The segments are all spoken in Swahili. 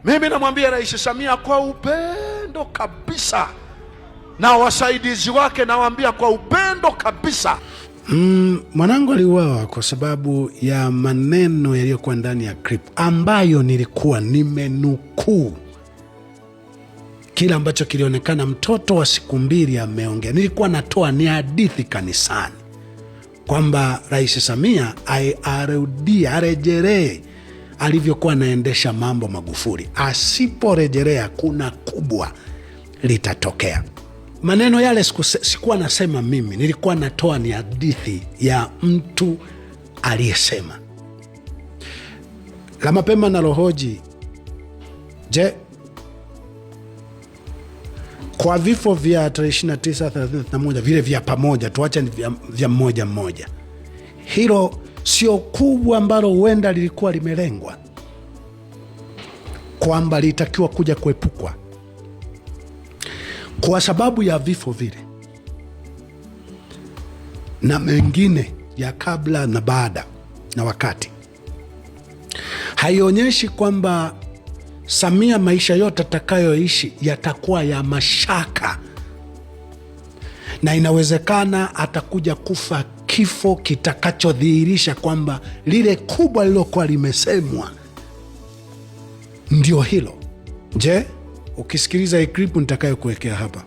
Mimi namwambia Rais Samia kwa upendo kabisa na wasaidizi wake, nawaambia kwa upendo kabisa. Mwanangu aliuawa kwa sababu ya maneno yaliyokuwa ndani ya clip ambayo nilikuwa nimenukuu kile ambacho kilionekana mtoto wa siku 2 ameongea. Nilikuwa natoa ni hadithi kanisani kwamba Rais Samia arudie, arejelee alivyokuwa anaendesha mambo Magufuli. Asiporejelea kuna kubwa litatokea. Maneno yale sikuwa nasema mimi, nilikuwa natoa ni hadithi ya mtu aliyesema. La mapema nalohoji, je, kwa vifo vya tarehe 29, 31 vile vya pamoja, tuache vya mmoja mmoja, hilo sio kubwa ambalo huenda lilikuwa limelengwa kwamba litakiwa kuja kuepukwa kwa sababu ya vifo vile na mengine ya kabla na baada na wakati? Haionyeshi kwamba Samia maisha yote atakayoishi yatakuwa ya mashaka, na inawezekana atakuja kufa kifo kitakachodhihirisha kwamba lile kubwa lilokuwa limesemwa ndio hilo. Je, ukisikiliza hii clip nitakayokuwekea hapa,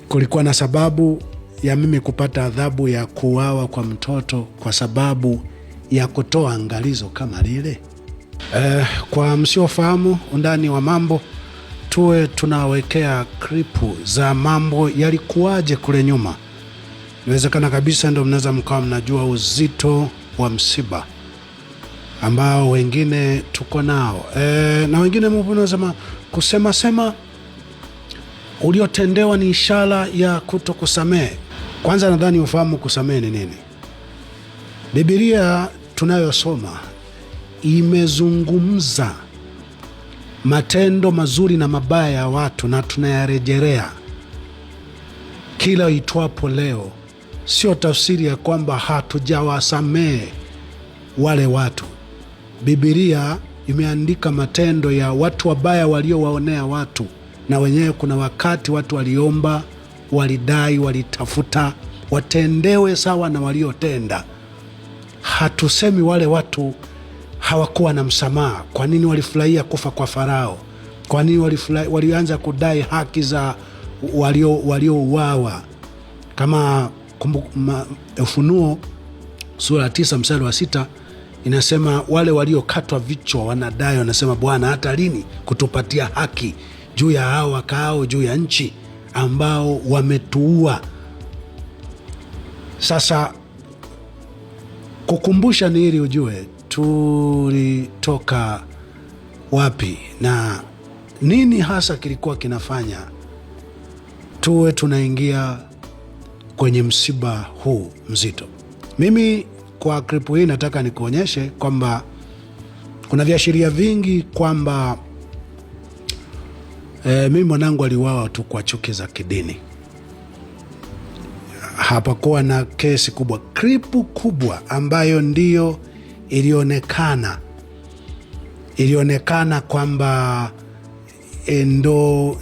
kulikuwa na sababu ya mimi kupata adhabu ya kuuawa kwa mtoto kwa sababu ya kutoa angalizo kama lile? Kwa msiofahamu undani wa mambo, tuwe tunawekea klipu za mambo yalikuwaje kule nyuma. Inawezekana kabisa ndio mnaweza mkawa mnajua uzito wa msiba ambao wengine tuko nao. Na wengine mnasema kusema sema uliotendewa ni ishara ya kutokusamehe. Kwanza nadhani ufahamu kusamehe ni nini. Biblia tunayosoma imezungumza matendo mazuri na mabaya ya watu, na tunayarejelea kila itwapo leo. Sio tafsiri ya kwamba hatujawasamehe wale watu. Biblia imeandika matendo ya watu wabaya waliowaonea watu, na wenyewe kuna wakati watu waliomba, walidai, walitafuta watendewe sawa na waliotenda. Hatusemi wale watu hawakuwa na msamaha. Kwa nini walifurahia kufa kwa Farao? Kwa nini walianza kudai haki za waliouawa? Kama Ufunuo sura 9 mstari wa 6 inasema wale waliokatwa vichwa wanadai, wanasema Bwana, hata lini kutupatia haki juu ya hao wakaao juu ya nchi ambao wametuua? Sasa kukumbusha ni ili ujue tulitoka wapi na nini hasa kilikuwa kinafanya tuwe tunaingia kwenye msiba huu mzito. Mimi kwa klipu hii nataka nikuonyeshe kwamba kuna viashiria vingi kwamba mimi mwanangu aliuawa tu kwa chuki za kidini. Hapakuwa na kesi kubwa. Klipu kubwa ambayo ndiyo ilionekana kwamba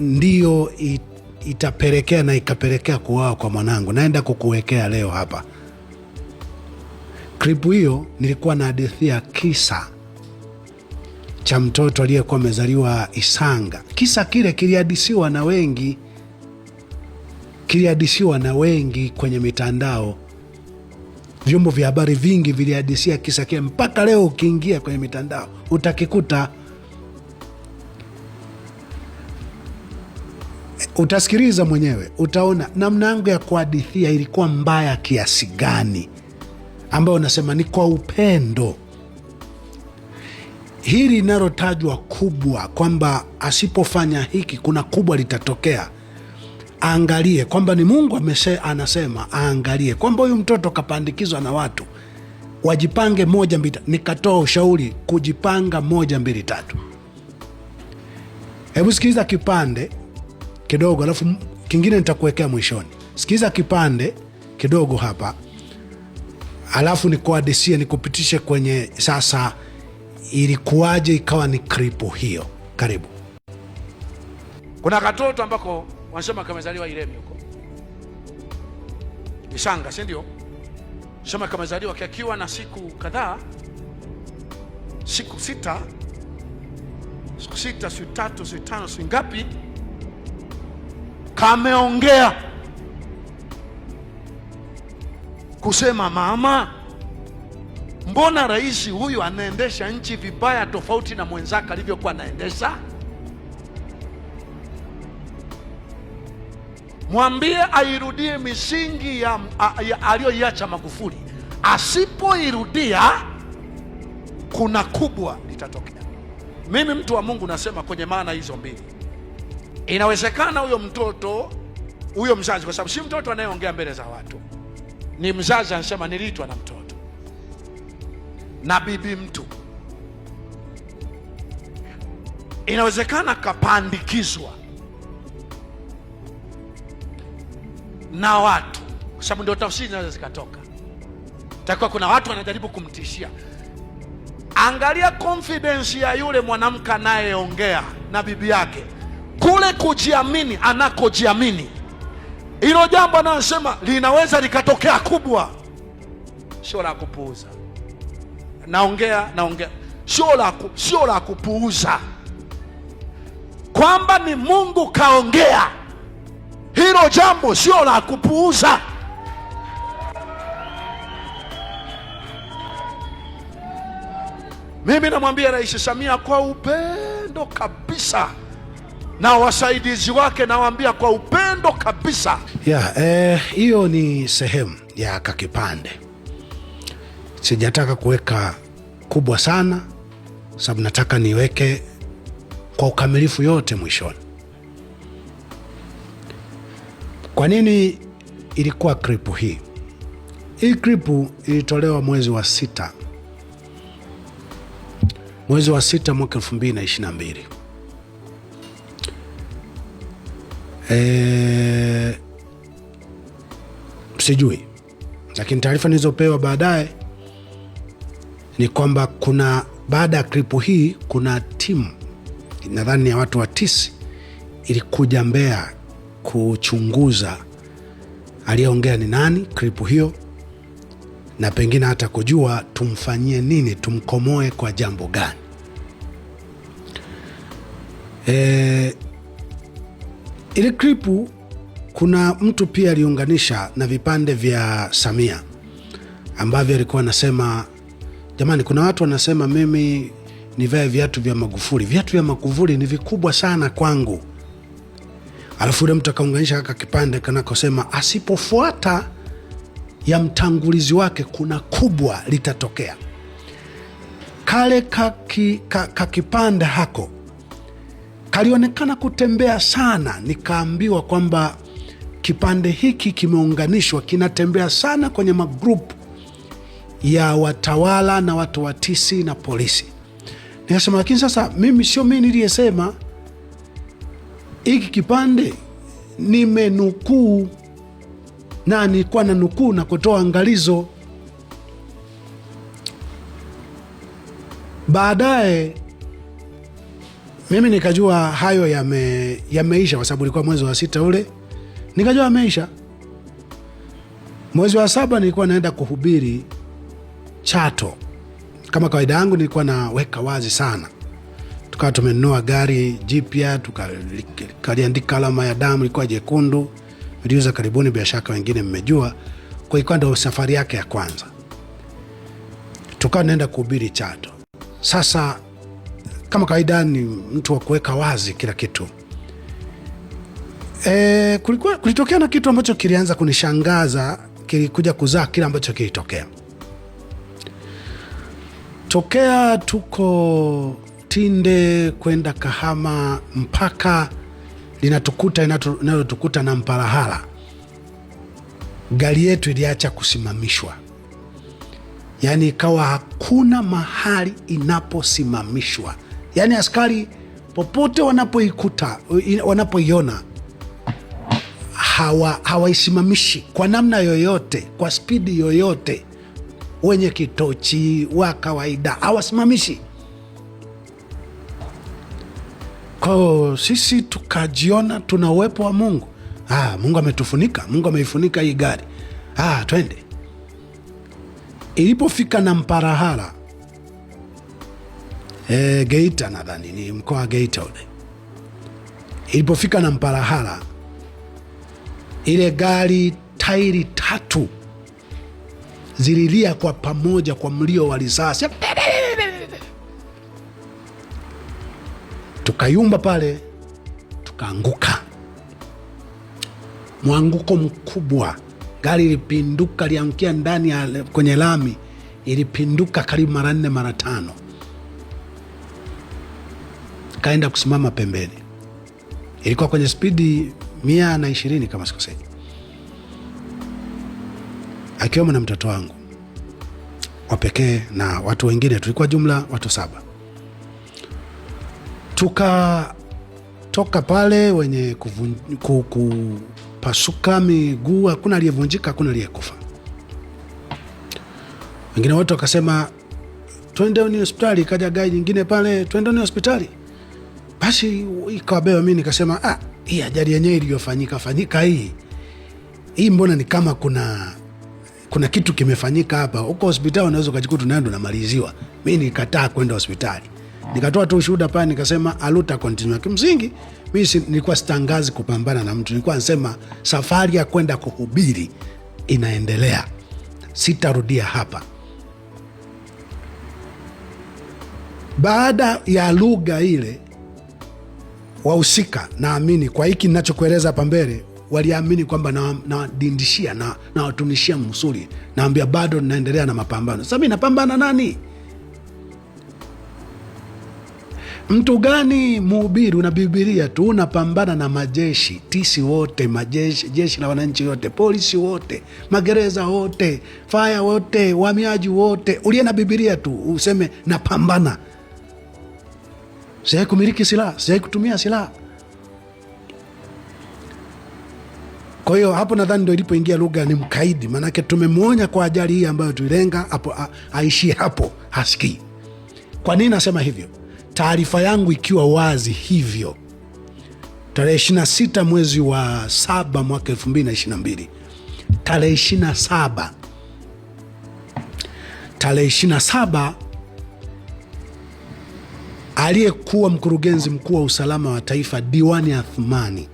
ndiyo itapelekea na ikapelekea kuuawa kwa mwanangu, naenda kukuwekea leo hapa. Klipu hiyo nilikuwa nahadithia kisa cha mtoto aliyekuwa amezaliwa Isanga. Kisa kile kilihadisiwa na wengi, kilihadisiwa na wengi kwenye mitandao. Vyombo vya habari vingi vilihadisia kisa kile, mpaka leo ukiingia kwenye mitandao utakikuta. Utasikiliza mwenyewe, utaona namna yangu ya kuhadithia ilikuwa mbaya kiasi gani, ambayo nasema ni kwa upendo. Hili linalotajwa kubwa kwamba asipofanya hiki kuna kubwa litatokea, aangalie kwamba ni Mungu anasema, aangalie kwamba huyu mtoto kapandikizwa na watu, wajipange 1 2 3. Nikatoa ushauri kujipanga 1 2 3. Hebu sikiliza kipande kidogo, alafu kingine nitakuwekea mwishoni. Sikiliza kipande kidogo hapa, alafu nikuhadisie, nikupitishe kwenye sasa Ilikuwaje ikawa ni kripu hiyo? Karibu. Kuna katoto ambako wanasema kamezaliwa Iremi huko Isanga, si ndio? Sema kamezaliwa kakiwa na siku kadhaa, siku sita, siku sita, siku tatu, siku tano, siku ngapi, kameongea kusema, mama, mbona rais huyu anaendesha nchi vibaya tofauti na mwenzake alivyokuwa anaendesha? Mwambie airudie misingi ya aliyoiacha Magufuli. Asipoirudia kuna kubwa litatokea. Mimi mtu wa Mungu nasema kwenye maana hizo mbili, inawezekana huyo mtoto, huyo mzazi, kwa sababu si mtoto anayeongea mbele za watu, ni mzazi anasema niliitwa na mtoto na bibi mtu, inawezekana kapandikizwa na watu, kwa sababu ndio tafsiri zinaweza zikatoka. Takiwa kuna watu wanajaribu kumtishia. Angalia confidence ya yule mwanamke anayeongea na bibi yake, kule kujiamini anakojiamini, hilo jambo anayosema linaweza likatokea kubwa, sio la kupuuza. Naongea, sio la kupuuza, kwamba ni Mungu kaongea hilo jambo, sio la kupuuza. Mimi namwambia Rais Samia kwa upendo kabisa na wasaidizi wake, nawaambia kwa upendo kabisa. Hiyo ni sehemu ya kakipande. Sijataka kuweka kubwa sana, sababu nataka niweke kwa ukamilifu yote mwishoni. Kwa nini ilikuwa kripu hii? Hii kripu ilitolewa mwezi wa sita, mwezi wa sita mwaka 2022. Sijui, lakini taarifa nilizopewa baadaye ni kwamba kuna, baada ya kripu hii, kuna timu nadhani ya watu wa tisi ilikuja Mbeya kuchunguza aliyeongea ni nani kripu hiyo, na pengine hata kujua tumfanyie nini, tumkomoe kwa jambo gani. Ile kripu kuna mtu pia aliunganisha na vipande vya Samia ambavyo alikuwa anasema, jamani, kuna watu wanasema mimi nivae viatu vya Magufuli, viatu vya Magufuli ni vikubwa sana kwangu. Alafu yule mtu akaunganisha kaka kipande kanakosema asipofuata ya mtangulizi wake kuna kubwa litatokea. Kale kakipande hako kalionekana kutembea sana, nikaambiwa kwamba kipande hiki kimeunganishwa, kinatembea sana kwenye magrupu ya watawala na watu wa tisi na polisi. Nikasema lakini sasa mimi sio mimi niliyesema hiki kipande, nimenukuu na nilikuwa na nukuu na kutoa angalizo. Baadaye mimi nikajua hayo yameisha, kwa sababu ilikuwa mwezi wa sita ule, nikajua yameisha. Mwezi wa saba nilikuwa naenda kuhubiri Chato. Kama kawaida yangu nilikuwa naweka wazi sana. Tukawa tumenunua gari jipya, tukaliandika alama ya damu, ilikuwa jekundu. Niliuza karibuni, bila shaka wengine mmejua. Kwa ilikuwa ndio safari yake ya kwanza. Tukawa naenda kuhubiri Chato. Sasa kama kawaida ni mtu wa kuweka wazi kila kitu. Kulitokea na kitu ambacho kilianza kunishangaza, kilikuja kuzaa kile ambacho kilitokea. Tokea tuko Tinde kwenda Kahama mpaka linatukuta linalotukuta na Mpalahala, gari yetu iliacha kusimamishwa. Yaani ikawa hakuna mahali inaposimamishwa. Yaani askari popote wanapoikuta, wanapoiona hawaisimamishi kwa namna yoyote, kwa spidi yoyote. Wenye kitochi wa kawaida hawasimamishi. Kwa hiyo sisi tukajiona tuna uwepo wa Mungu. Mungu ametufunika, Mungu ameifunika hii gari. Twende. Ilipofika na Mparahara, Geita nadhani ni mkoa wa Geita ule. Ilipofika na Mparahara, ile gari tairi 3 zililia kwa pamoja kwa mlio wa risasi. Tukayumba pale, tukaanguka. Mwanguko mkubwa. Gari ilipinduka, liangukia ndani ya kwenye lami, ilipinduka karibu mara 4 mara 5. Kaenda kusimama pembeni. Ilikuwa kwenye spidi 120 kama sikosei. Akiwemo na mtoto wangu wa pekee na watu wengine, tulikuwa jumla watu 7. Tukatoka pale wenye kupasuka miguu, hakuna aliyevunjika, hakuna aliyekufa. Wengine wote wakasema twende ni hospitali. Ikaja gari nyingine pale, twende ni hospitali. Basi ikawabeba. Mimi nikasema hii ajali yenyewe iliyofanyika fanyika hii mbona ni kama kuna kitu kimefanyika hapa. Huko hospitali unaweza ukajikuta unaenda unamaliziwa. Mimi nikataa kwenda hospitali. Nikatoa tu ushuhuda pale, nikasema aluta continue. Kimsingi mimi nilikuwa sitangazi kupambana na mtu. Nilikuwa nasema safari ya kwenda kuhubiri inaendelea. Sitarudia hapa. Baada ya lugha ile, wahusika naamini kwa hiki ninachokueleza hapa mbele waliamini kwamba nawadindishia na nawatunishia msuli. Naambia bado naendelea na mapambano. Sasa mimi napambana nani? Mtu gani mhubiri una Biblia tu unapambana na majeshi, tisi wote, majeshi, jeshi la wananchi wote, polisi wote, magereza wote, fire wote, wahamiaji wote. Uliye na Biblia tu useme napambana. Sijai kumiliki silaha, sijai kutumia silaha. Kwa hiyo hapo nadhani ndio ilipoingia lugha ni mkaidi, maanake tumemuonya kwa ajali hii ambayo tuilenga hapo, aishie hapo, hasikii. Kwa nini nasema hivyo? Taarifa yangu ikiwa wazi hivyo, tarehe 26 mwezi wa 7 mwaka 2022, tarehe 27, tarehe 27 aliyekuwa mkurugenzi mkuu wa usalama wa taifa Diwani Athumani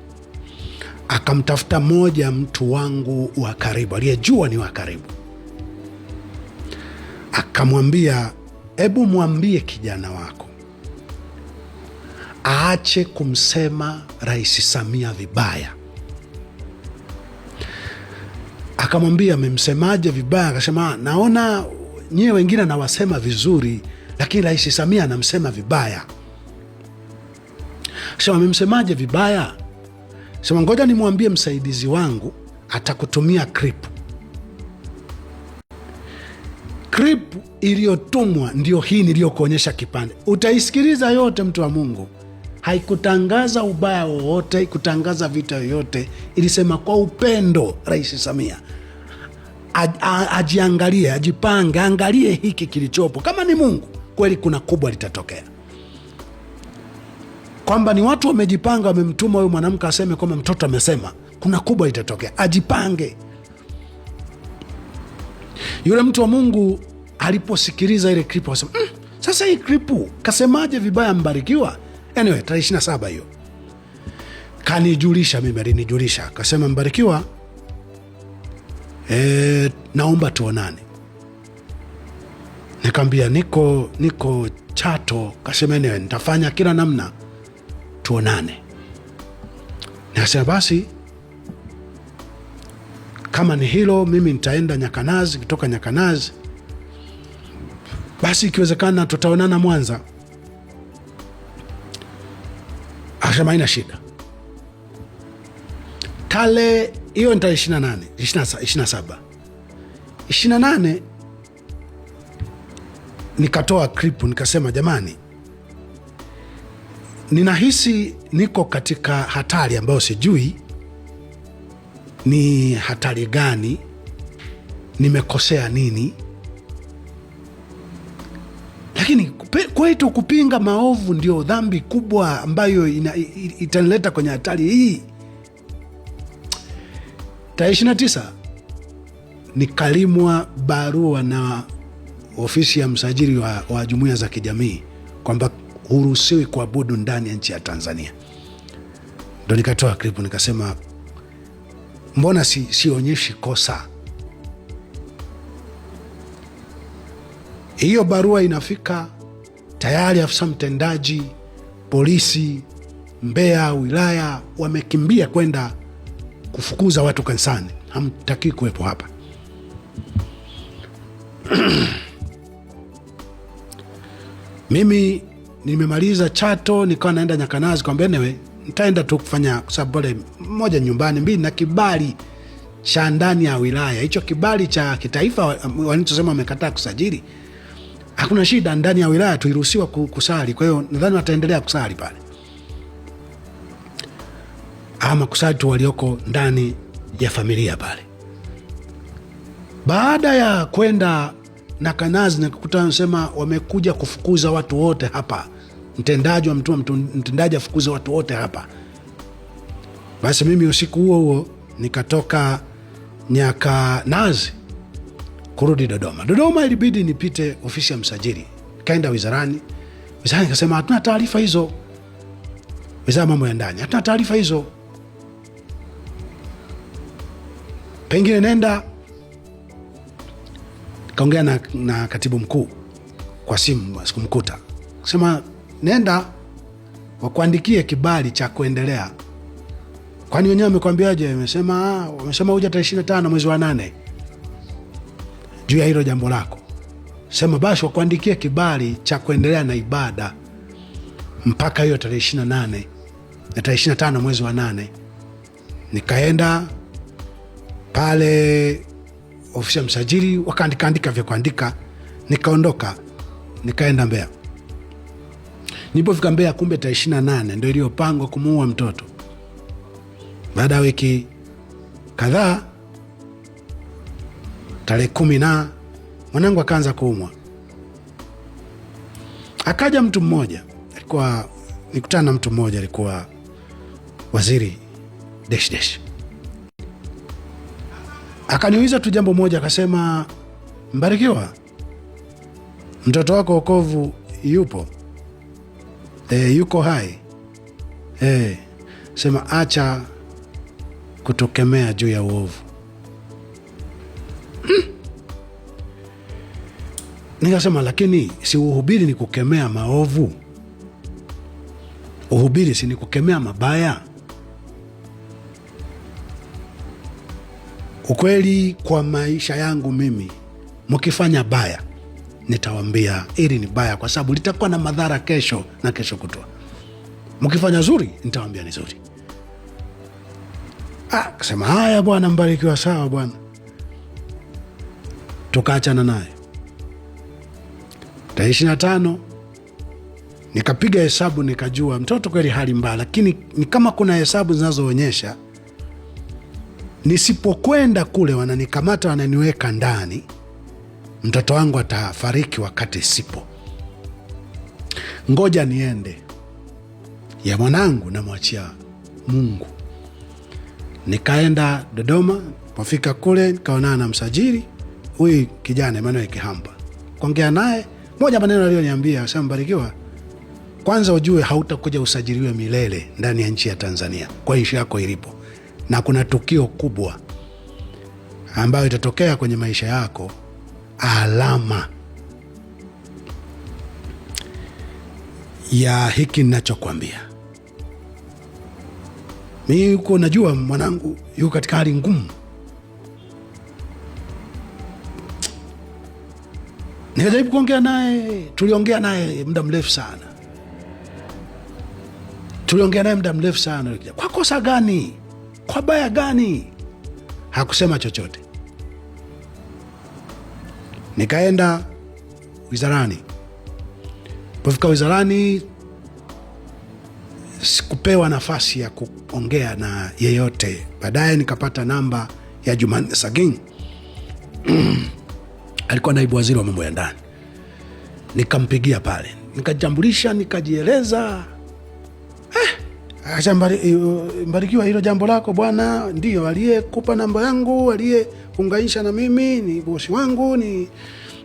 akamtafuta moja mtu wangu wa karibu, aliyejua ni wa karibu, akamwambia hebu mwambie kijana wako aache kumsema Rais Samia vibaya. Akamwambia amemsemaje vibaya? Akasema naona nyie wengine nawasema vizuri, lakini Rais Samia anamsema vibaya. Akasema amemsemaje vibaya? Sema ngoja nimwambie msaidizi wangu atakutumia clip. Clip iliyotumwa ndio hii niliyokuonyesha kipande. Utaisikiliza yote, mtu wa Mungu. Haikutangaza ubaya wowote, haikutangaza vita yoyote. Ilisema kwa upendo Rais Samia ajiangalie, ajipange, angalie hiki kilichopo. Kama ni Mungu kweli kuna kubwa litatokea. Kwamba ni watu wamejipanga, wamemtuma huyu mwanamke aseme kwamba mtoto amesema, kuna kubwa litatokea, ajipange. Yule mtu wa Mungu aliposikiliza ile clip akasema, sasa hii clip kasemaje vibaya Mbarikiwa? Anyway, tarehe 27 hiyo kanijulisha mimi, alinijulisha akasema, Mbarikiwa, naomba tuonane. Nikamwambia niko Chato. Kasema anyway, nitafanya kila namna tuonane. Nikasema basi kama ni hilo mimi nitaenda Nyakanazi, kutoka Nyakanazi basi ikiwezekana tutaonana Mwanza. Akasema haina shida. Tale hiyo ni tarehe 28, 27. 28 nikatoa clip nikasema, jamani, ninahisi niko katika hatari ambayo sijui ni hatari gani, nimekosea nini, lakini Kwetu kupinga maovu ndio dhambi kubwa ambayo itanileta kwenye hatari hii. Tarehe 29 nikalimwa barua na ofisi ya msajili wa jumuiya za kijamii kwamba huruhusiwi kuabudu ndani ya nchi ya Tanzania. Ndo nikatoa klipu nikasema, mbona sionyeshi kosa? Hiyo barua inafika tayari, afisa mtendaji polisi Mbeya wilaya wamekimbia kwenda kufukuza watu kanisani, hamtakii kuwepo hapa. Mimi nimemaliza Chato nikawa naenda Nyakanazi, kwamba anyway nitaenda tu kufanya, kwa sababu pale moja nyumbani, mbili na kibali cha ndani ya wilaya. Hicho kibali cha kitaifa wanachosema wamekataa kusajili, hakuna shida, ndani ya wilaya tuiruhusiwa kusali. Kwa hiyo nadhani wataendelea kusali pale, ama kusali tu walioko ndani ya familia pale. Baada ya kwenda Nakanazi nikakuta wanasema wamekuja kufukuza watu wote hapa, mtendaji wa mtuma mtendaji afukuze watu wote hapa. Basi mimi usiku huo huo nikatoka Nyakanazi kurudi Dodoma. Dodoma ilibidi nipite ofisi ya msajili, kaenda wizarani. Wizarani kasema hatuna taarifa hizo, wizara mambo ya ndani, hatuna taarifa hizo, pengine nenda kaongea na katibu mkuu kwa simu, sikumkuta, sema nenda wakuandikie kibali cha kuendelea. Kwani wenyewe wamekwambiaje? Wamesema uja tarehe 25 mwezi wa 8 juu ya hilo jambo lako. Sema basi wakuandikie kibali cha kuendelea na ibada mpaka hiyo tarehe 28 na tarehe 25 mwezi wa 8. Nikaenda pale ofisi ya msajili wakaandika andika vya kuandika, nikaondoka nikaenda Mbeya. Nilipofika Mbeya, kumbe tarehe 28 ndio iliyopangwa kumuua mtoto. Baada ya wiki kadhaa, tarehe 10 na mwanangu akaanza kuumwa. Akaja mtu mmoja, alikuwa nikutana na mtu mmoja alikuwa waziri dash dash. Akaniuliza tu jambo moja, akasema, Mbarikiwa, mtoto wako wokovu yupo? Yuko hai? Sema acha kutokemea juu ya uovu. Nikasema lakini si uhubiri ni kukemea maovu? Uhubiri si ni kukemea mabaya? Ukweli kwa maisha yangu mimi, mkifanya baya nitawambia hili ni baya, kwa sababu litakuwa na madhara kesho na kesho kutwa. Mkifanya zuri nitawambia ni zuri. Akasema haya bwana Mbarikiwa, sawa bwana. Tukaachana naye. Tarehe 25 nikapiga hesabu nikajua mtoto kweli hali mbaya, lakini ni kama kuna hesabu zinazoonyesha nisipokwenda kule wananikamata wananiweka ndani, mtoto wangu atafariki wakati sipo. Ngoja niende, ya mwanangu namwachia Mungu. Nikaenda Dodoma, pofika kule nikaonana na msajili huyu kijana Emmanuel Kihamba, kuongea naye, moja maneno aliyoniambia akasema, Mbarikiwa, kwanza ujue hautakuja usajiliwe milele ndani ya nchi ya Tanzania kwa nchi yako ilipo, na kuna tukio kubwa ambayo itatokea kwenye maisha yako, alama ya hiki ninachokwambia. Mimi huko najua mwanangu yuko katika hali ngumu. Nikajaribu kuongea naye, tuliongea naye muda mrefu sana. Kwa kosa gani? Kwa baya gani? Hakusema chochote. Nikaenda wizarani. Pofika wizarani sikupewa nafasi ya kuongea na yeyote. Baadaye nikapata namba ya Jumanne Sagini. Alikuwa naibu waziri wa mambo ya ndani. Nikampigia pale, nikajitambulisha, nikajieleza. Akasema, Mbarikiwa, hilo jambo lako bwana, ndio aliyekupa namba yangu, aliyeunganisha na mimi ni bosi wangu, ni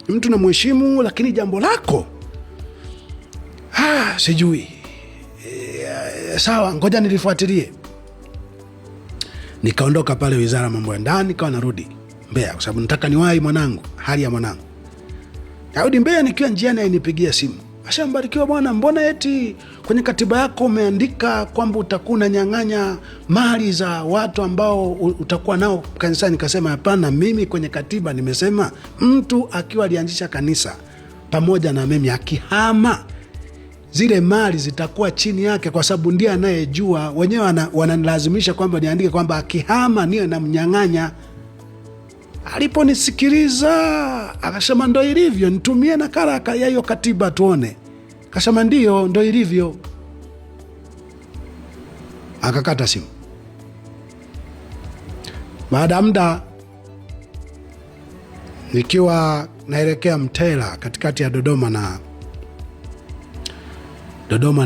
mtu namheshimu, lakini jambo lako sijui. Sawa, ngoja nilifuatilie. Nikaondoka pale Wizara ya Mambo ya Ndani, nikawa narudi Mbeya kwa sababu nataka niwahi mwanangu, hali ya mwanangu. Narudi Mbeya, nikiwa njiani alinipigia simu. Asha, Mbarikiwa bwana, mbona eti kwenye katiba yako umeandika kwamba utakuwa unanyang'anya mali za watu ambao utakuwa nao kanisani? Nikasema hapana, mimi kwenye katiba nimesema mtu akiwa alianzisha kanisa pamoja na mimi akihama zile mali zitakuwa chini yake, kwa sababu ndiye anayejua. Wenyewe wananilazimisha kwamba niandike kwamba akihama niwe namnyang'anya. Aliponisikiliza akasema ndo ilivyo, nitumie nakala ya hiyo katiba tuone. Akasema ndiyo, ndo ilivyo. Akakata simu. Baada ya muda, nikiwa naelekea Mtela katikati ya Dodoma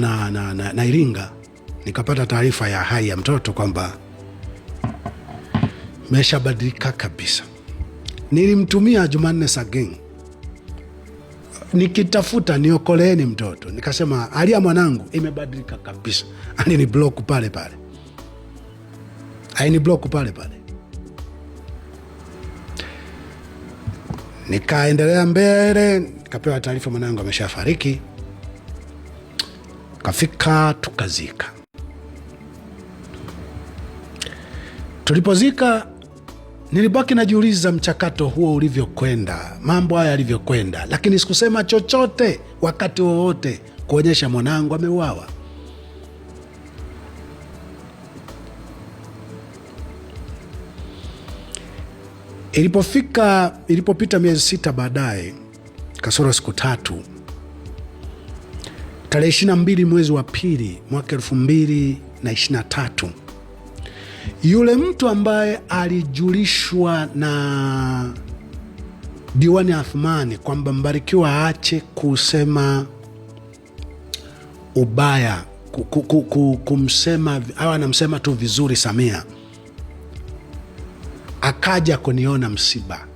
na Iringa, nikapata taarifa ya hali ya mtoto kwamba imeshabadilika kabisa. Nilimtumia Jumanne Sageng nikitafuta niokoleeni mtoto, nikasema hali ya mwanangu imebadilika kabisa. Aliniblock pale pale, aliniblock pale pale. Nikaendelea mbele, nikapewa taarifa mwanangu ameshafariki. Kafika tukazika. Tulipozika nilibaki najiuliza mchakato huo ulivyokwenda, mambo haya yalivyokwenda, lakini sikusema chochote wakati wowote kuonyesha mwanangu ameuawa. Ilipopita miezi 6 baadaye, kasoro siku 3, tarehe 22 mwezi wa pili mwaka 2023, yule mtu ambaye alijulishwa na Diwani Athumani kwamba Mbarikiwa aache kusema ubaya, kumsema au anamsema tu vizuri Samia, akaja kuniona msiba,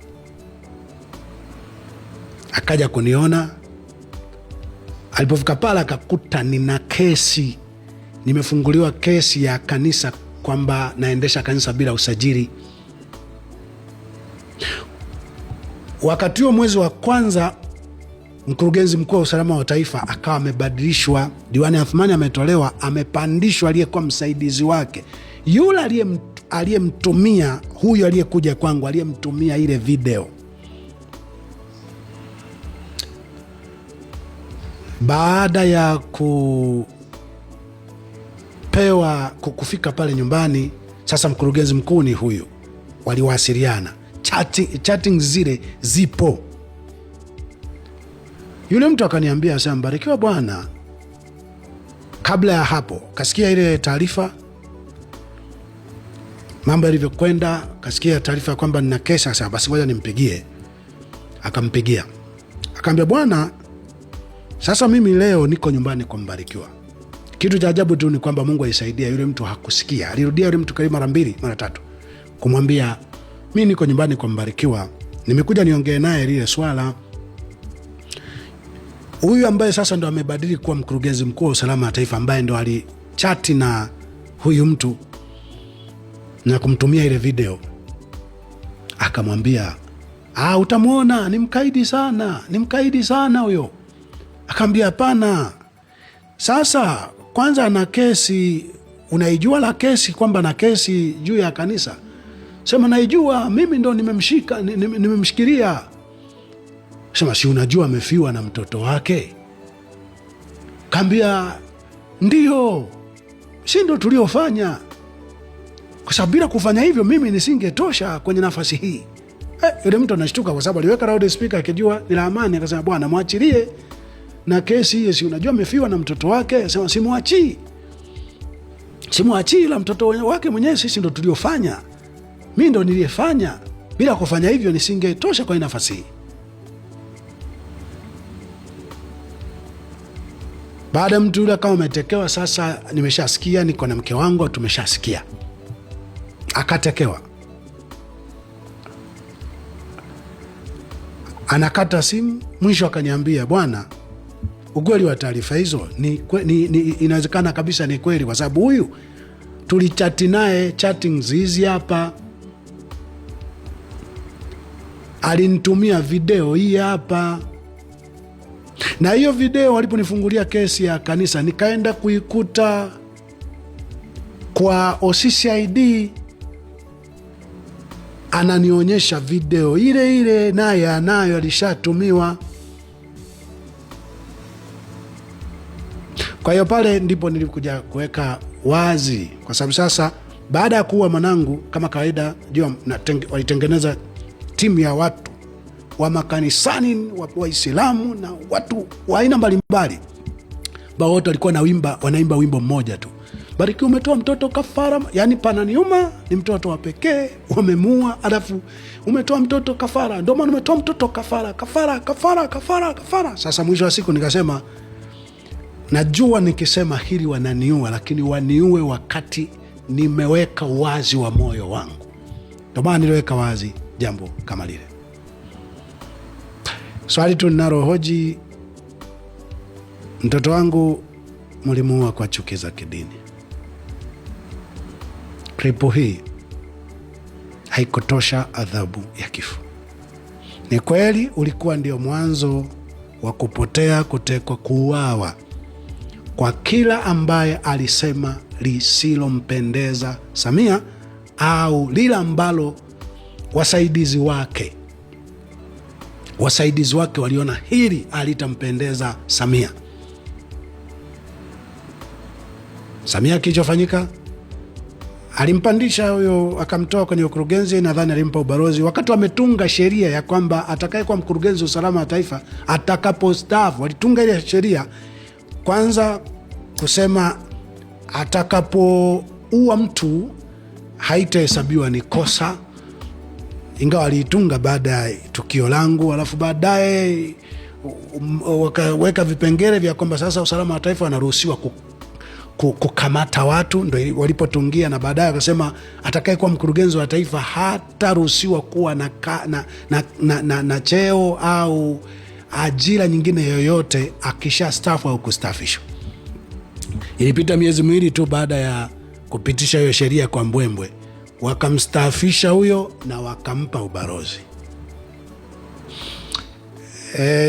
akaja kuniona. Alipofika pale akakuta nina kesi, nimefunguliwa kesi ya kanisa kwamba naendesha kanisa bila usajili. Wakati huo mwezi wa kwanza, mkurugenzi mkuu wa usalama wa taifa akawa amebadilishwa, Diwani Athumani ametolewa, amepandishwa aliyekuwa msaidizi wake, yule aliyemtumia huyu aliyekuja kwangu, aliyemtumia ile video. Baada ya kufika pale nyumbani, sasa mkurugenzi mkuu ni huyu, waliwasiliana, chatting zile zipo. Yule mtu akaniambia, sasa Mbarikiwa bwana, kabla ya hapo kasikia ile taarifa mambo yalivyokwenda, kasikia taarifa kwamba nina kesi, akasema basi ngoja nimpigie. Akampigia akamwambia, bwana, sasa mimi leo niko nyumbani kwa Mbarikiwa. Kitu cha ajabu tu ni kwamba Mungu alisaidia, yule mtu hakusikia. Alirudia yule mtu karibu mara 2 mara 3 kumwambia mimi niko nyumbani kwa Mbarikiwa, nimekuja niongee naye lile swala. Huyu ambaye sasa ndo amebadili kuwa mkurugenzi mkuu wa usalama wa taifa, ambaye ndo alichati na huyu mtu na kumtumia ile video, akamwambia, utamuona ni mkaidi sana, ni mkaidi sana huyo. Akamwambia hapana. Sasa kwanza ana kesi, unaijua la kesi kwamba na kesi juu ya kanisa? Sema naijua, mimi ndo nimemshika, nimemshikilia. Sema si unajua amefiwa na mtoto wake? Kaambia ndio, si ndo tuliofanya, kwa sababu bila kufanya hivyo mimi nisingetosha kwenye nafasi hii. Yule mtu anashtuka kwa sababu aliweka loud speaker akijua ni la amani. Akasema bwana mwachilie na kesi hiyo, si unajua amefiwa na mtoto wake? Sema simuachii, simuachii la mtoto wake mwenyewe, sisi ndo tuliofanya, mimi ndo niliyefanya, bila kufanya hivyo nisingetosha kwa nafasi hii. Baada ya mtu yule kama umetekewa, sasa nimeshasikia, niko na mke wangu, tumeshasikia, akatekewa, anakata simu. Mwisho akaniambia, bwana, ukweli wa taarifa hizo ni inawezekana kabisa ni kweli, kwa sababu huyu tulichati naye, chatings hizi hapa, alinitumia video hii hapa na hiyo video waliponifungulia kesi ya kanisa nikaenda kuikuta kwa OCCID, ananionyesha video ile ile, naye anayo, alishatumiwa. Kwa hiyo pale ndipo nilikuja kuweka wazi, kwa sababu sasa baada ya kuua mwanangu, kama kawaida, jua walitengeneza timu ya watu wa makanisani, Waislamu na watu wa aina mbalimbali, bao wote walikuwa na wimba, wanaimba wimbo mmoja tu, Bariki umetoa mtoto kafara. Yani pananiuma ni mtoto wa pekee wamemuua, alafu umetoa mtoto kafara, ndio maana umetoa mtoto kafara, kafara, kafara, kafara, kafara. Sasa mwisho wa siku nikasema, najua nikisema hili wananiua, lakini waniue wakati nimeweka wazi wa moyo wangu. Ndio maana niliweka wazi jambo kama lile. Swali tu ninalohoji, mtoto wangu mlimuua kwa chuki za kidini. Klipu hii haikutosha adhabu ya kifo. Ni kweli ulikuwa ndio mwanzo wa kupotea, kutekwa, kuuawa kwa kila ambaye alisema lisilompendeza Samia au lile ambalo wasaidizi wake waliona hili alitampendeza Samia. Samia kilichofanyika, alimpandisha huyo, akamtoa kwenye ukurugenzi, nadhani alimpa ubalozi, wakati wametunga sheria ya kwamba atakayekuwa mkurugenzi wa usalama wa taifa atakapostaafu. Walitunga ile sheria kwanza kusema atakapoua mtu haitahesabiwa ni kosa, ingawa aliitunga baada ya tukio langu, alafu baadaye wakaweka vipengele vya kwamba sasa usalama wa taifa wanaruhusiwa kukamata watu, ndo walipotungia, na baadaye wakasema atakayekuwa mkurugenzi wa taifa hataruhusiwa kuwa na cheo au ajira nyingine yoyote akisha staafu au kustaafishwa. Ilipita miezi miwili tu baada ya kupitisha hiyo sheria kwa mbwembwe, wakamstaafisha huyo na wakampa ubalozi.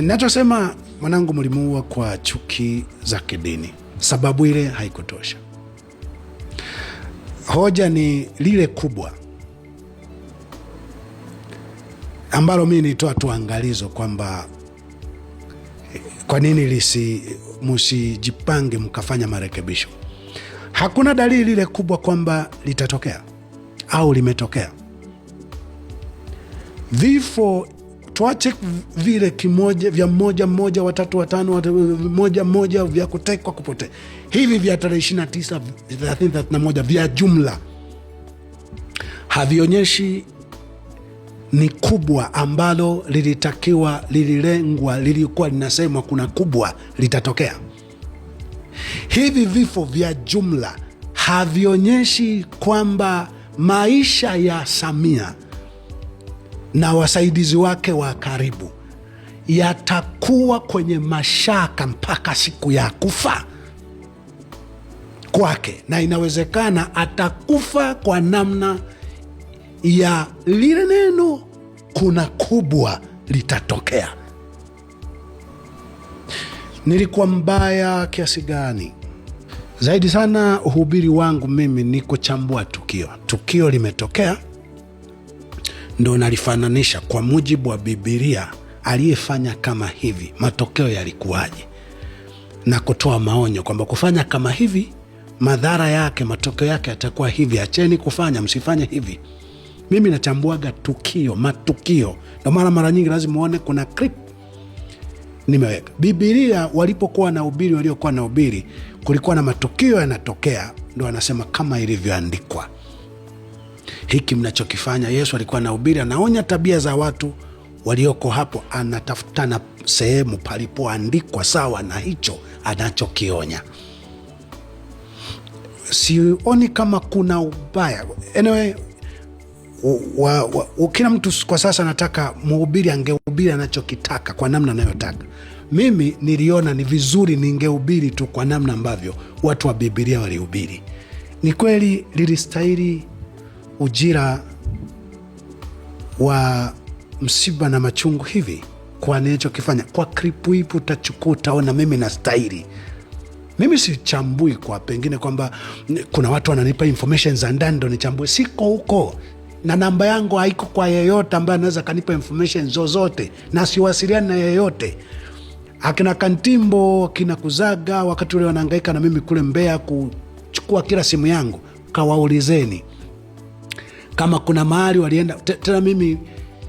Nachosema mwanangu mlimuua kwa chuki za kidini, sababu ile haikutosha. Hoja ni lile kubwa ambalo mi nitoa tu angalizo kwamba kwa nini msijipange mkafanya marekebisho. Hakuna dalili lile kubwa kwamba litatokea au limetokea. Vifo tuache vile kimoja vya mmoja mmoja, watatu watano, moja mmoja, vya kutekwa kupotea, hivi vya tarehe 29, 30, 31 vya jumla havionyeshi ni kubwa ambalo lilitakiwa, lililengwa, lilikuwa linasemwa kuna kubwa litatokea. Hivi vifo vya jumla havionyeshi kwamba maisha ya Samia na wasaidizi wake wa karibu yatakuwa kwenye mashaka mpaka siku ya kufa kwake, na inawezekana atakufa kwa namna ya lile neno kuna kubwa litatokea. Nilikuwa mbaya kiasi gani? Zaidi sana uhubiri wangu mimi ni kuchambua tukio. Tukio limetokea, ndo nalifananisha kwa mujibu wa Biblia, aliyefanya kama hivi matokeo yalikuwaje, na kutoa maonyo kwamba kufanya kama hivi madhara yake, matokeo yake yatakuwa hivi, acheni kufanya, msifanye hivi. Mimi nachambuaga tukio, matukio. Ndio maana mara nyingi lazima uone kuna clip nimeweka. Biblia walipokuwa na ubiri, waliokuwa na ubiri, kulikuwa na matukio yanatokea, ndo anasema kama ilivyoandikwa. Hiki mnachokifanya. Yesu alikuwa na ubiri, anaonya tabia za watu walioko hapo, anatafutana sehemu palipoandikwa sawa na hicho anachokionya. Sioni kama kuna ubaya. Anyway, kila mtu kwa sasa anataka mhubiri angehubiri anachokitaka kwa namna anayotaka. Mimi niliona ni vizuri ningehubiri tu kwa namna ambavyo watu wa Biblia walihubiri. Ni kweli lilistahili ujira wa msiba na machungu hivi kwa nilichokifanya? Kwa kripu ipi utachukua utaona mimi nastahili? Mimi sichambui kwa pengine kwamba kuna watu wananipa information za ndani ndo nichambue. Siko huko na namba yangu haiko kwa yeyote ambaye anaweza kanipa information zozote, na siwasiliani na yeyote. Akina Kantimbo, akina Kuzaga, wakati ule wanahangaika na mimi kule Mbeya kuchukua kila simu yangu, kawaulizeni kama kuna mahali walienda. Tena mimi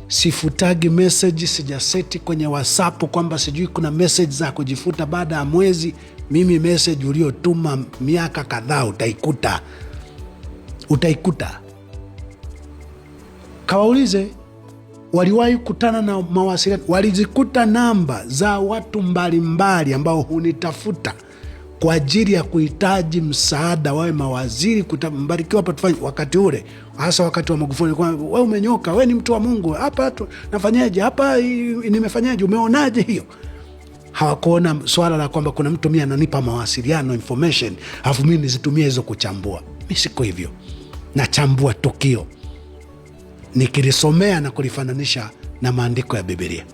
sifutagi message, sijaseti kwenye WhatsApp kwamba sijui kuna message za kujifuta baada ya mwezi. Mimi message uliotuma miaka kadhaa utaikuta, utaikuta. Kawaulize waliwahi kutana na mawasiliano, walizikuta namba za watu mbalimbali ambao hunitafuta kwa ajili ya kuhitaji msaada, wawe mawaziri Mbarikiwa hapa tufanye. Wakati ule hasa wakati wa Magufuli, we umenyoka, we ni mtu wa Mungu, hapa nafanyaje, hapa nimefanyaje, umeonaje hiyo? Hawakuona swala la kwamba kuna mtu mimi ananipa mawasiliano information, alafu mimi nizitumie hizo kuchambua. Mi siko hivyo, nachambua tukio nikilisomea na kulifananisha na maandiko ya Biblia.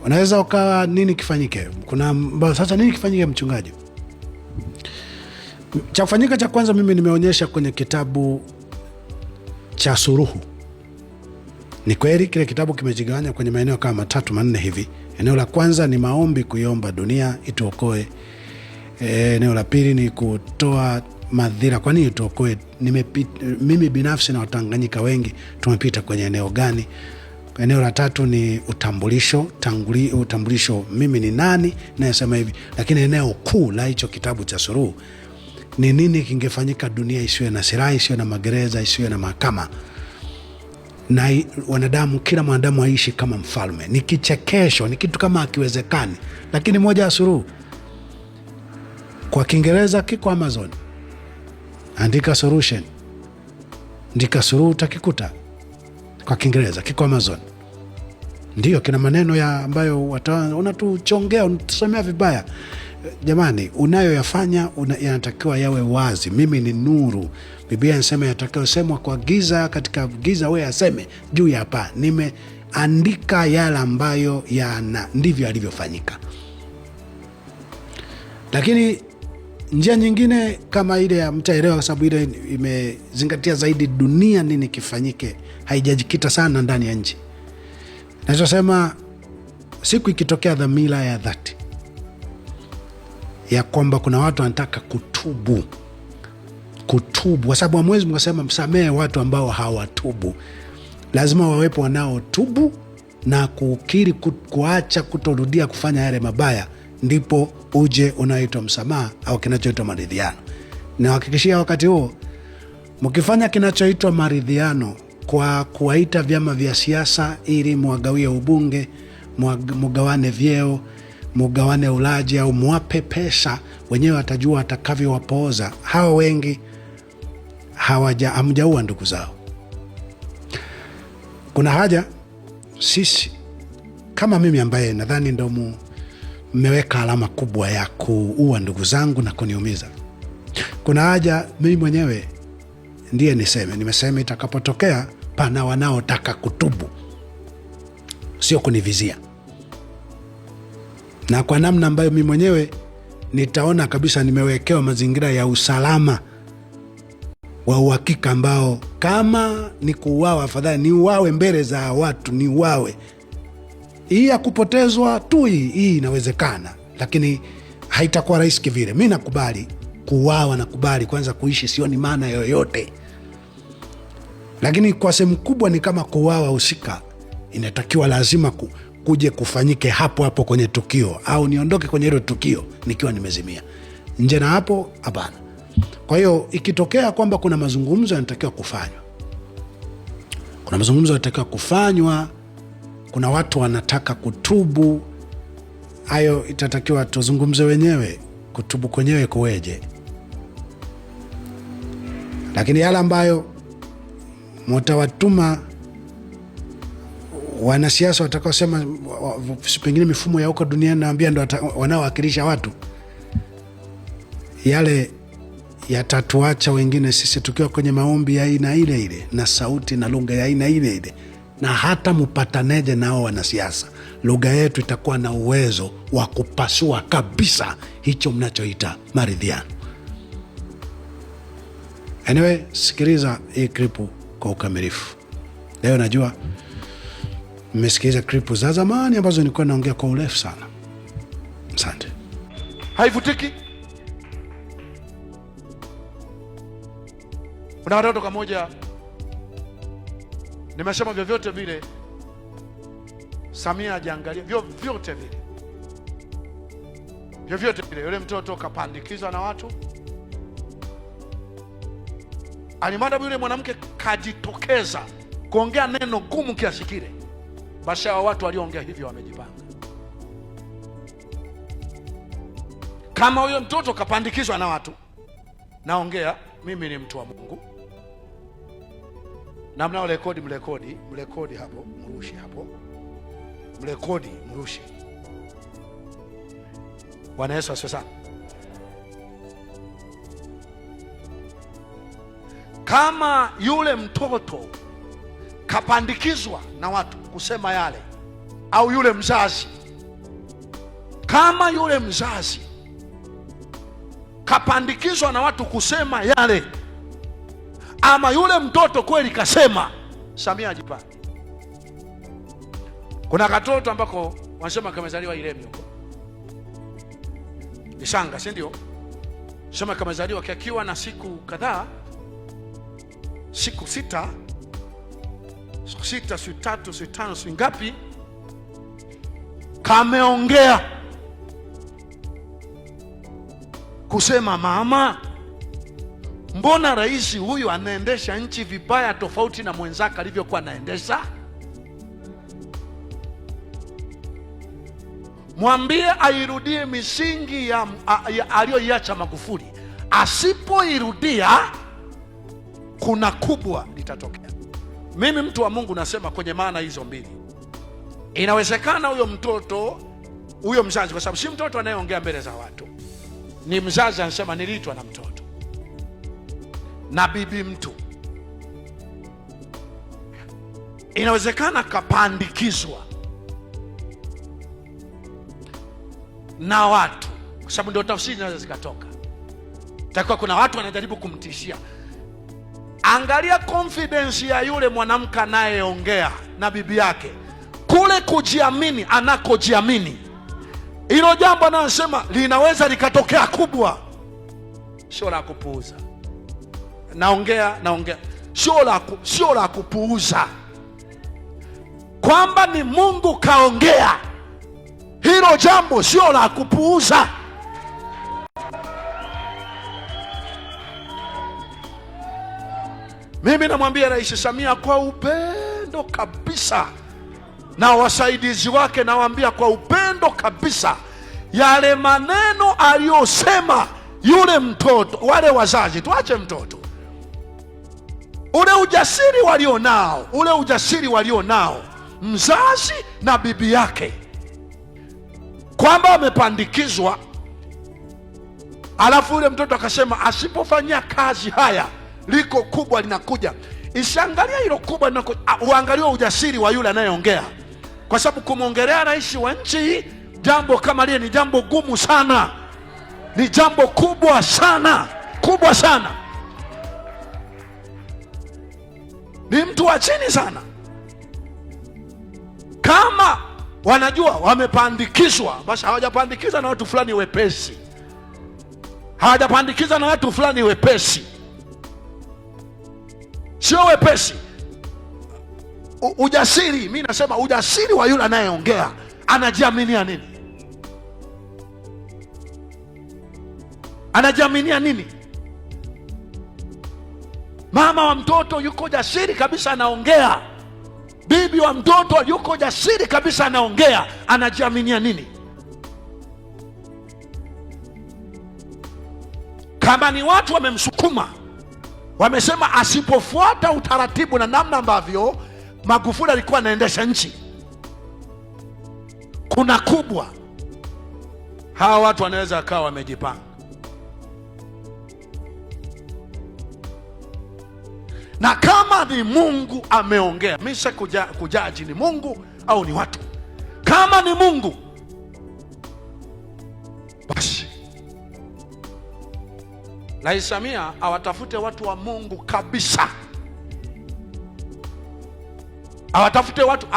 Unaweza ukawa nini kifanyike? Kuna sasa nini kifanyike, mchungaji? Cha kufanyika cha kwanza, mimi nimeonyesha kwenye kitabu cha Suruhu. Ni kweli kile kitabu kimejigawanya kwenye maeneo kama matatu manne hivi. Eneo la kwanza ni maombi, kuiomba dunia ituokoe. Eneo la pili ni kutoa madhira, kwa nini tuokoe? Mimi binafsi na Watanganyika wengi tumepita kwenye eneo gani? Eneo la tatu ni utambulisho, utambulisho, mimi ni nani nayesema hivi. Lakini eneo kuu la hicho kitabu cha Suruhu ni nini kingefanyika dunia isiwe na silaha, isiwe na magereza, isiwe na mahakama, na wanadamu, kila mwanadamu aishi kama mfalme. Ni kichekesho, ni kitu kama hakiwezekani, lakini moja ya Suruhu kwa Kiingereza kiko Amazon, andika solution, andika Suruhu utakikuta kwa Kiingereza kiko Amazon. Ndio kina maneno ya ambayo unatuchongea, unatusemea vibaya. Jamani, unayoyafanya yanatakiwa yawe wazi. Mimi ni nuru. Biblia inasema yatakayosemwa kwa giza katika giza wewe aseme juu ya paa. Nimeandika yale ambayo yana ndivyo yalivyofanyika. Lakini njia nyingine kama ile ya mtaelewa, kwa sababu ile imezingatia zaidi dunia nini kifanyike, haijajikita sana ndani ya nchi. Nachosema, siku ikitokea dhamira ya dhati ya kwamba kuna watu wanataka kutubu, kwa sababu hamwezi mkasema msamehe watu ambao hawatubu. Lazima wawepo wanaotubu na kukiri, kuacha kutorudia kufanya yale mabaya, ndipo uje unaoitwa msamaha au kinachoitwa maridhiano. Nawahakikishia wakati huo mkifanya kinachoitwa maridhiano kwa kuwaita vyama vya siasa ili mwagawie ubunge, mugawane vyeo, mugawane ulaji au mwape pesa, wenyewe watajua watakavyowapooza. Hawa wengi hamjaua ndugu zao. Kuna haja sisi kama mimi ambaye nadhani ndo mmeweka alama kubwa ya kuua ndugu zangu na kuniumiza, kuna haja mimi mwenyewe ndiye niseme, nimesema itakapotokea pana wanaotaka kutubu, sio kunivizia, na kwa namna ambayo mimi mwenyewe nitaona kabisa nimewekewa mazingira ya usalama wa uhakika ambao kama ni kuuawa, afadhali niuawe mbele za watu, niuawe. Hii ya kupotezwa tu hii inawezekana, lakini haitakuwa rahisi kivile. Mi nakubali kuuawa, nakubali kwanza kuishi, sioni maana yoyote, lakini kwa sehemu kubwa ni kama kuuawa husika inatakiwa lazima kuje kufanyike hapo hapo kwenye tukio, au niondoke kwenye hilo tukio nikiwa nimezimia. Nje na hapo, hapana. Kwa hiyo ikitokea kwamba kuna mazungumzo yanatakiwa kufanywa, Kuna mazungumzo yanatakiwa kufanywa, kuna watu wanataka kutubu. Hayo itatakiwa tuzungumze wenyewe, kutubu kwenyewe kuweje. Lakini yale ambayo mutawatuma wanasiasa watakaosema pengine mifumo ya huko duniani naambia ndo wanaowakilisha watu, yale yatatuacha wengine sisi tukiwa kwenye maombi ya aina ile ile na sauti na lugha ya aina ile ile, na hata mupataneje nao wanasiasa, lugha yetu itakuwa na uwezo wa kupasua kabisa hicho mnachoita maridhiano. Anyway, sikiliza hii klipu kwa ukamilifu. Leo najua mmesikiliza klipu za zamani ambazo nilikuwa naongea kwa urefu sana. Asante. Haivutiki. Kuna watoto kamoja, nimesema vyovyote vile Samia hajaangalia vyovyote vile, vyovyote vile yule mtoto kapandikizwa na watu, alimada yule mwanamke kajitokeza kuongea neno gumu kiasi kile, basi hawa watu walioongea hivyo wamejipanga. Kama huyo mtoto kapandikizwa na watu, naongea mimi ni mtu wa Mungu, na mnao rekodi, mrekodi, mrekodi hapo, mrushe hapo, mrekodi, mrushe. Bwana Yesu asifiwe sana. Kama yule mtoto kapandikizwa na watu kusema yale, au yule mzazi, kama yule mzazi kapandikizwa na watu kusema yale, ama yule mtoto kweli kasema, Samia ajipange. Kuna katoto ambako wanasema kamezaliwa Iremi huko Isanga, si ndio? Sema kamezaliwa kikiwa na siku kadhaa, siku sita, siku sita, siku tatu, siku tano, siku ngapi, kameongea kusema, mama, mbona rais huyu anaendesha nchi vibaya tofauti na mwenzake alivyokuwa anaendesha? Mwambie airudie misingi ya aliyoiacha Magufuli. Asipoirudia kuna kubwa litatokea. Mimi mtu wa Mungu nasema kwenye maana hizo mbili, inawezekana huyo mtoto, huyo mzazi, kwa sababu si mtoto anayeongea mbele za watu, ni mzazi anasema niliitwa na mtoto na bibi mtu. Inawezekana kapandikizwa na watu, kwa sababu ndio tafsiri zinaweza zikatoka. Takiwa kuna watu wanajaribu kumtishia. Angalia confidence ya yule mwanamke anayeongea na bibi yake, kule kujiamini anakojiamini, hilo jambo anayosema linaweza likatokea kubwa, sio la kupuuza. Naongea, sio la kupuuza, kwamba ni Mungu kaongea hilo jambo, sio la kupuuza. Mimi namwambia Rais Samia kwa upendo kabisa, na wasaidizi wake nawaambia kwa upendo kabisa, yale maneno aliyosema yule mtoto, wale wazazi, tuache mtoto, ule ujasiri walionao, ule ujasiri walionao mzazi na bibi yake, kwamba amepandikizwa, alafu yule mtoto akasema asipofanyia kazi haya liko kubwa linakuja. Isiangalia hilo kubwa linakuja, uangalie ujasiri wa yule anayeongea, kwa sababu kumwongelea rais wa nchi jambo kama lile ni jambo gumu sana, ni jambo kubwa sana, kubwa sana, ni mtu wa chini sana. Kama wanajua wamepandikizwa, basi hawajapandikiza na watu fulani wepesi, hawajapandikiza na watu fulani wepesi, sio wepesi. Ujasiri, mi nasema ujasiri wa yule anayeongea, anajiaminia nini? Anajiaminia nini? Mama wa mtoto yuko jasiri kabisa, anaongea. Bibi wa mtoto yuko jasiri kabisa, anaongea, anajiaminia nini? Kama ni watu wamemsukuma, wamesema asipofuata utaratibu na namna ambavyo Magufuli alikuwa anaendesha nchi, kuna kubwa. Hawa watu wanaweza wakawa wamejipanga. Na kama ni Mungu ameongea, mimi si kujaji ni Mungu au ni watu. Kama ni Mungu, basi Rais Samia awatafute watu wa Mungu kabisa, awatafute watu,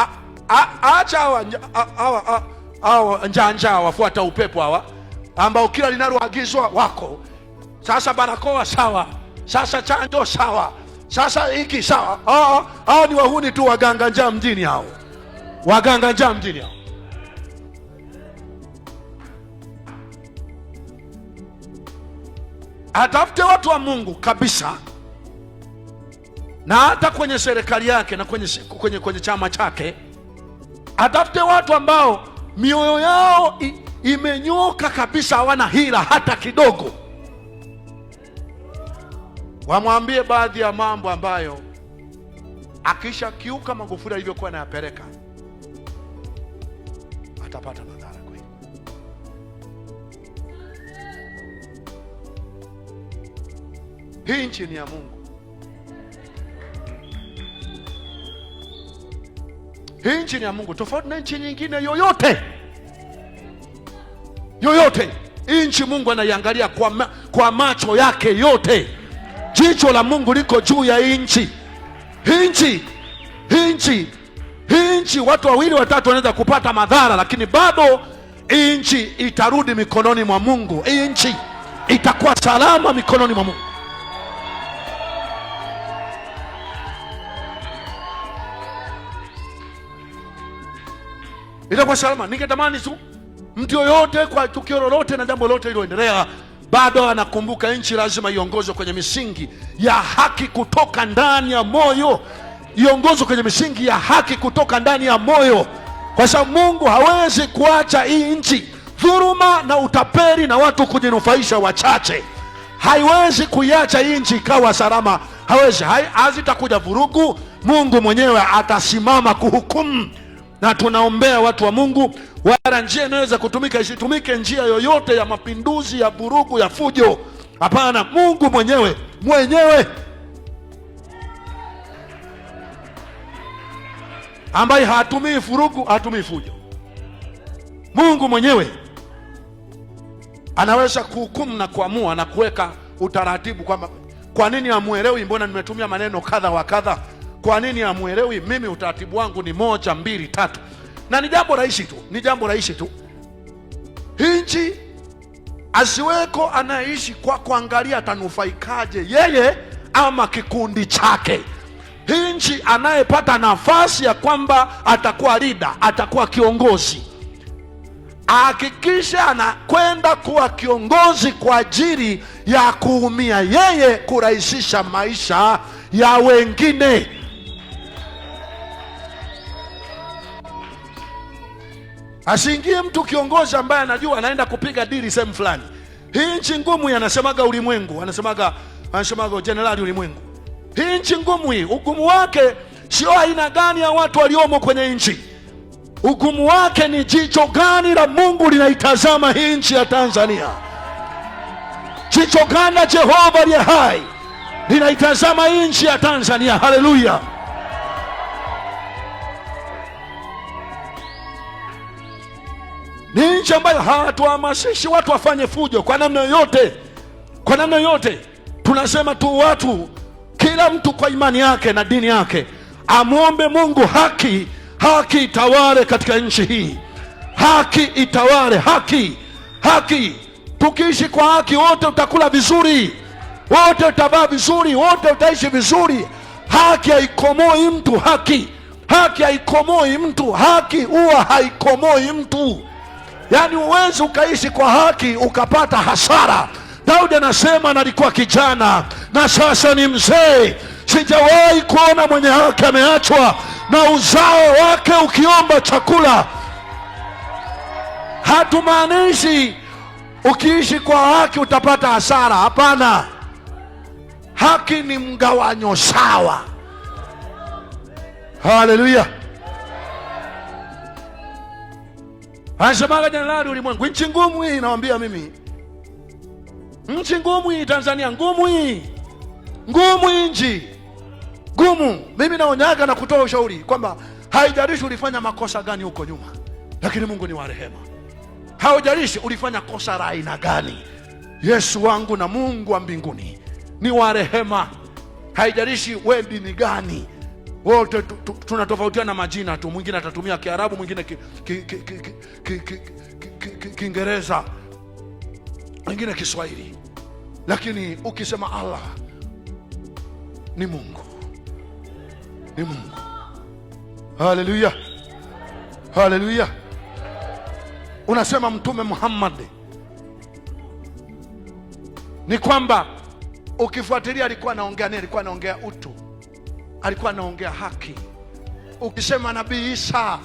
acha hawa njaa wafuata upepo hawa ambao kila linaloagizwa wako. Sasa barakoa sawa, sasa chanjo sawa, sasa hiki sawa. Hao ni wahuni tu, waganga njaa mjini hao, waganga njaa mjini hao. Atafute watu wa Mungu kabisa, na hata kwenye serikali yake na kwenye chama chake atafute watu ambao mioyo yao imenyoka kabisa, hawana hila hata kidogo. Wamwambie baadhi ya mambo ambayo akisha kiuka Magufuli alivyokuwa anayapeleka atapata madhara kweli. Hii nchi ni ya Mungu. Hii nchi ni ya Mungu, tofauti na nchi nyingine yoyote yoyote. Hii nchi Mungu anaiangalia kwa macho yake yote. Jicho la Mungu liko juu ya hii nchi. Hii nchi, hii nchi, hii nchi, watu wawili watatu wanaweza kupata madhara, lakini bado hii nchi itarudi mikononi mwa Mungu. Hii nchi itakuwa salama mikononi mwa Mungu. Itakuwa salama. Ningetamani tu mtu yoyote kwa tukio lolote na jambo lolote liloendelea bado anakumbuka nchi lazima iongozwe kwenye misingi ya haki kutoka ndani ya moyo, iongozwe kwenye misingi ya haki kutoka ndani ya moyo, kwa sababu Mungu hawezi kuacha hii nchi dhuluma na utapeli na watu kujinufaisha wachache. Haiwezi kuiacha hii nchi ikawa salama, hawezi. Hazitakuja vurugu. Mungu mwenyewe atasimama kuhukumu, na tunaombea watu wa Mungu, wala njia inayoweza kutumika isitumike njia yoyote ya mapinduzi, ya vurugu, ya fujo. Hapana, Mungu mwenyewe ambaye hatumii vurugu, hatumii fujo. Mungu mwenyewe anaweza kuhukumu na kuamua na kuweka utaratibu kwamba kwa nini hamuelewi? Mbona nimetumia maneno kadha wa kadha? Kwa nini hamuelewi? Mimi utaratibu wangu ni 1 2 3. Na ni jambo rahisi tu, ni jambo rahisi tu. Hii nchi asiweko anaishi kwa kuangalia atanufaikaje yeye ama kikundi chake. Hii nchi anayepata nafasi ya kwamba atakuwa leader, atakuwa kiongozi, ahakikishe anakwenda kuwa kiongozi kwa ajili ya kuumia yeye, kurahisisha maisha ya wengine. Asiingie mtu kiongozi ambaye anajua anaenda kupiga dili sehemu fulani. Hii nchi ngumu hii, anasemaga ulimwengu, anasemaga jenerali ulimwengu. Hii nchi ngumu hii, ugumu wake sio aina gani ya watu waliomo kwenye nchi. Ugumu wake ni jicho gani la Mungu linaitazama hii nchi ya Tanzania. Jicho gani la Jehova aliye hai linaitazama hii nchi ya Tanzania. Haleluya. Ni nchi ambayo hatuhamasishi watu wafanye fujo kwa namna yoyote, kwa namna yoyote. Tunasema tu watu, kila mtu kwa imani yake na dini yake amwombe Mungu haki, haki itawale katika nchi hii, haki itawale, haki, haki. Tukiishi kwa haki, wote utakula vizuri, wote utavaa vizuri, wote utaishi vizuri. Haki haikomoi mtu, haki, haki haikomoi mtu, haki huwa haikomoi mtu. Yaani huwezi ukaishi kwa haki ukapata hasara. Daudi anasema nalikuwa kijana na sasa ni mzee, sijawahi kuona mwenye haki ameachwa, na uzao wake ukiomba chakula. Hatumaanishi ukiishi kwa haki utapata hasara. Hapana, haki ni mgawanyo sawa. Haleluya! Anasemaga Jenerali Ulimwengu, nchi ngumu hii, nawambia mimi, nchi ngumu hii Tanzania, ngumu hii, ngumu hii nchi ngumu. Mimi naonyaga na kutoa ushauri kwamba haijalishi ulifanya makosa gani huko nyuma, lakini Mungu ni wa rehema. Haujalishi ulifanya kosa la aina gani, Yesu wangu na Mungu wa mbinguni ni wa rehema. Haijalishi we dini gani, wote tunatofautiana majina tu. Mwingine atatumia Kiarabu, mwingine Kiingereza, mwingine Kiswahili, lakini ukisema Allah ni Mungu, ni Mungu. Haleluya, haleluya. Unasema Mtume Muhammad, ni kwamba ukifuatilia alikuwa anaongea nini? Alikuwa anaongea utu, alikuwa anaongea haki. Ukisema Nabii Isa,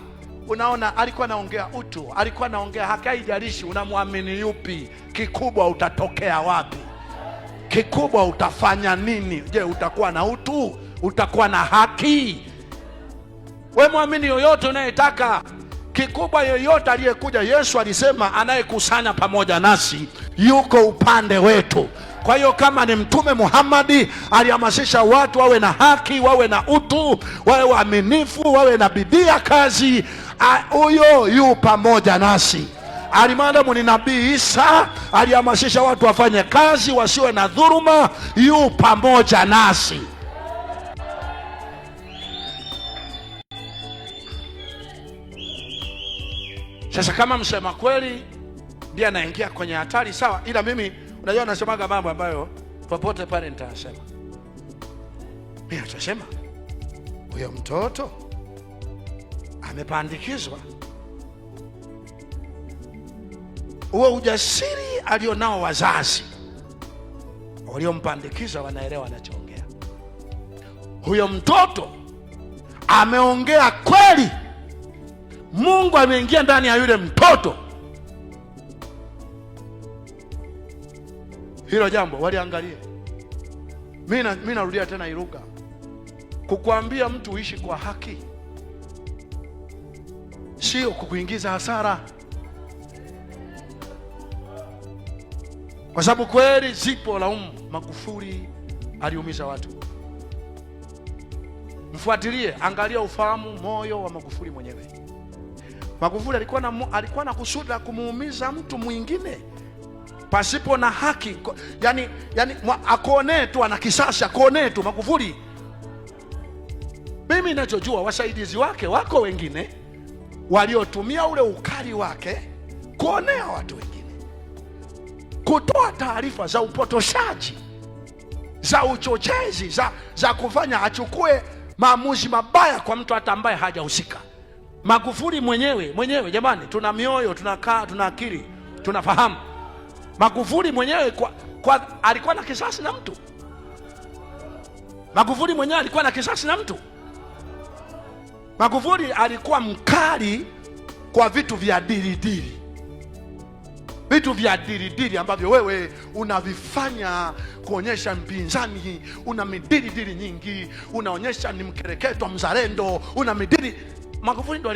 unaona alikuwa anaongea utu, alikuwa anaongea haki. Haijalishi unamwamini yupi, kikubwa utatokea wapi, kikubwa utafanya nini. Je, utakuwa na utu? Utakuwa na haki? We mwamini yoyote unayetaka kikubwa, yoyote aliyekuja, Yesu alisema anayekusanya pamoja nasi yuko upande wetu. Kwa hiyo kama ni Mtume Muhammadi alihamasisha watu wawe na haki, wawe na utu, wawe waaminifu, wawe na bidii ya kazi, huyo yu pamoja nasi. Alimadamu ni Nabii Isa alihamasisha watu wafanye kazi, wasiwe na dhuluma, yu pamoja nasi. Sasa kama msema kweli ndiye anaingia kwenye hatari, sawa, ila mimi unajua nasemaga mambo ambayo popote pale nitasema. Mimi nitasema huyo mtoto amepandikizwa. Huo ujasiri alionao wazazi waliompandikiza wanaelewa anachoongea. Huyo mtoto ameongea kweli. Mungu ameingia ndani ya yule mtoto. Hilo jambo waliangalia. Mimi narudia tena Iruka kukuambia mtu uishi kwa haki sio kukuingiza hasara, kwa sababu kweli zipo laumu. Magufuli aliumiza watu, mfuatilie, angalia ufahamu moyo wa Magufuli mwenyewe. Magufuli alikuwa na kusudi la kumuumiza mtu mwingine pasipo na haki, yani akuonee tu, ana kisasi, akuonee tu Magufuli. Mimi ninachojua wasaidizi wake wako wengine waliotumia ule ukali wake kuonea watu wengine, kutoa taarifa za upotoshaji, za uchochezi, za kufanya achukue maamuzi mabaya kwa mtu hata ambaye hajahusika. Magufuli mwenyewe, jamani, tuna mioyo, tunakaa, tuna akili, tunafahamu. Magufuli mwenyewe alikuwa na kisasi na mtu. Magufuli mwenyewe alikuwa na kisasi na mtu. Magufuli alikuwa mkali kwa vitu vya diridiri, vitu vya diridiri ambavyo wewe unavifanya kuonyesha mpinzani, una midiridiri nyingi, unaonyesha ni mkereketwa mzalendo, una midiri. Magufuli ndo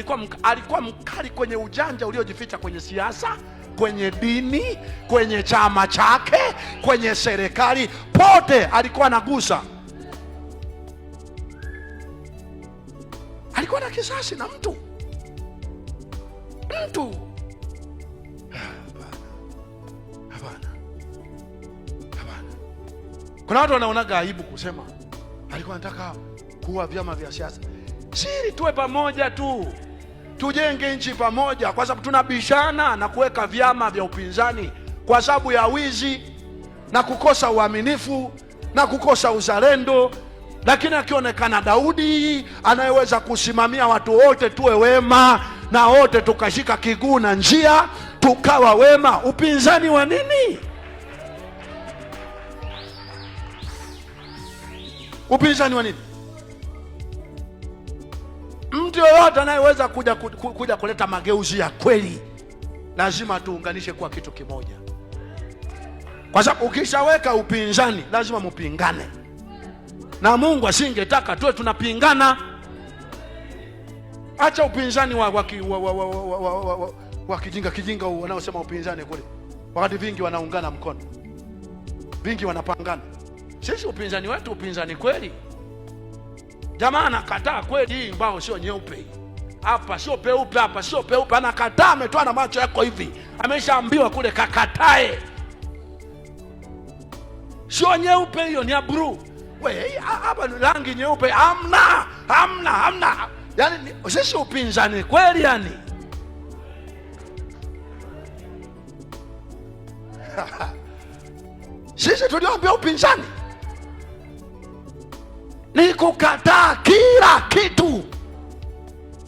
alikuwa mkali kwenye ujanja uliojificha kwenye siasa, kwenye dini, kwenye chama chake, kwenye serikali, pote alikuwa anagusa. Alikuwa na kisasi na mtu. Hapana, hapana. Kuna watu wanaonaga aibu kusema alikuwa anataka kuwa vyama vya siasa. Siri tuwe pamoja tu, tujenge nchi pamoja, kwa sababu tunabishana na kuweka vyama vya upinzani kwa sababu ya wizi na kukosa uaminifu na kukosa uzalendo. Lakini akionekana Daudi anayeweza kusimamia watu wote, tuwe wema na wote tukashika kiguu na njia tukawa wema, upinzani wa nini? Upinzani wa nini? Mtu yoyote anayeweza kuja kuleta mageuzi ya kweli lazima tuunganishe kuwa kitu kimoja, kwa sababu ukishaweka upinzani lazima mupingane, na Mungu asingetaka tuwe tunapingana. Acha upinzani wa kijinga kijinga huu wanaosema upinzani kule, wakati vingi wanaungana mkono, vingi wanapangana. Sisi upinzani wetu upinzani kweli. Jamaa anakataa kweli, hii mbao sio nyeupe hapa, sio peupe hapa, sio peupe. Anakataa, ametoa na macho yako hivi, ameshaambiwa kule kakatae, sio nyeupe hiyo, ni ya blue. We hapa ni rangi nyeupe, hamna, hamna, hamna. Yani sisi upinzani kweli yani. Sisi tulioambia upinzani ni kukataa kila kitu,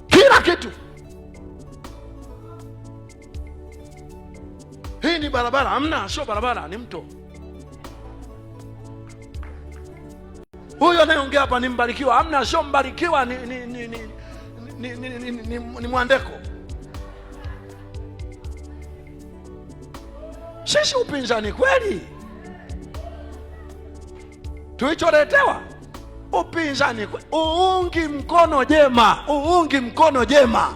kila kitu. Hii ni barabara? Hamna, sio barabara, ni mto. Huyu anayeongea hapa ni Mbarikiwa? Hamna, sio Mbarikiwa, ni Mwandeko. Sisi upinzani kweli tulicholetewa upinzani, uungi mkono jema, uungi mkono jema.